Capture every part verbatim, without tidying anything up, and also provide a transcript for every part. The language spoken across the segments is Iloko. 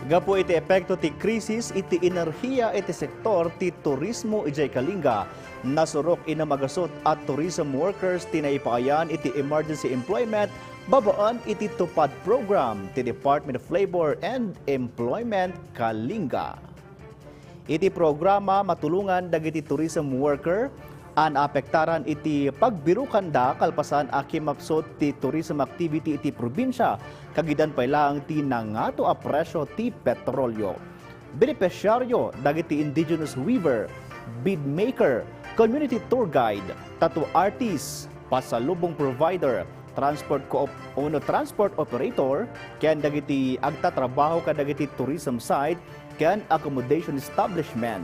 Gapu iti epekto ti krisis iti enerhiya iti sektor ti turismo idiay Kalinga, nasurok innem a gasut a tourism workers ti naipaayan iti emergency employment babaen iti TUPAD program ti Department of Labor and Employment Kalinga. Iti programa, matulongan dagiti tourism worker a naapektaran iti pagbirokanda kalpasan a kimapsut ti tourism activity iti probinsia, kagidan pay laeng ti nangato a presio ti petrolio. Benepisiario dagiti indigenous weaver, bead maker, community tour guide, tattoo artist, pasalubong provider, transport co-op wenno transport operator, ken dagiti agtatrabaho kadagiti tourism site ken accommodation establishment.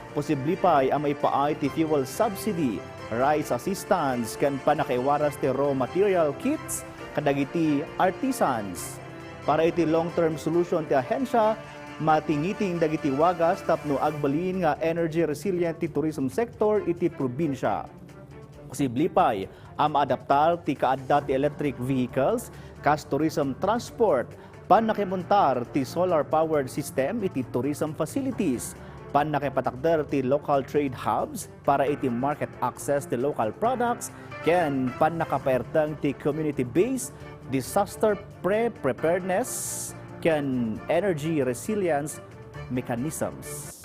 Posible pay a maipaay ti fuel subsidy, rice assistance, ken pannakaiwaras ti raw material kits kadagiti artisans. Para iti long-term solution ti ahensya, matingiting dagiti wagas tapno agbalin nga energy resilient ti tourism sector iti probinsia. Posible pay a maadaptar ti kaadda ti electric vehicles kas tourism transport, pannakimontar ti solar-powered system iti tourism facilities, pannakipatakder ti local trade hubs para iti market access ti local products, ken pannakapairteng ti community-based disaster pre-preparedness ken energy resilience mechanisms.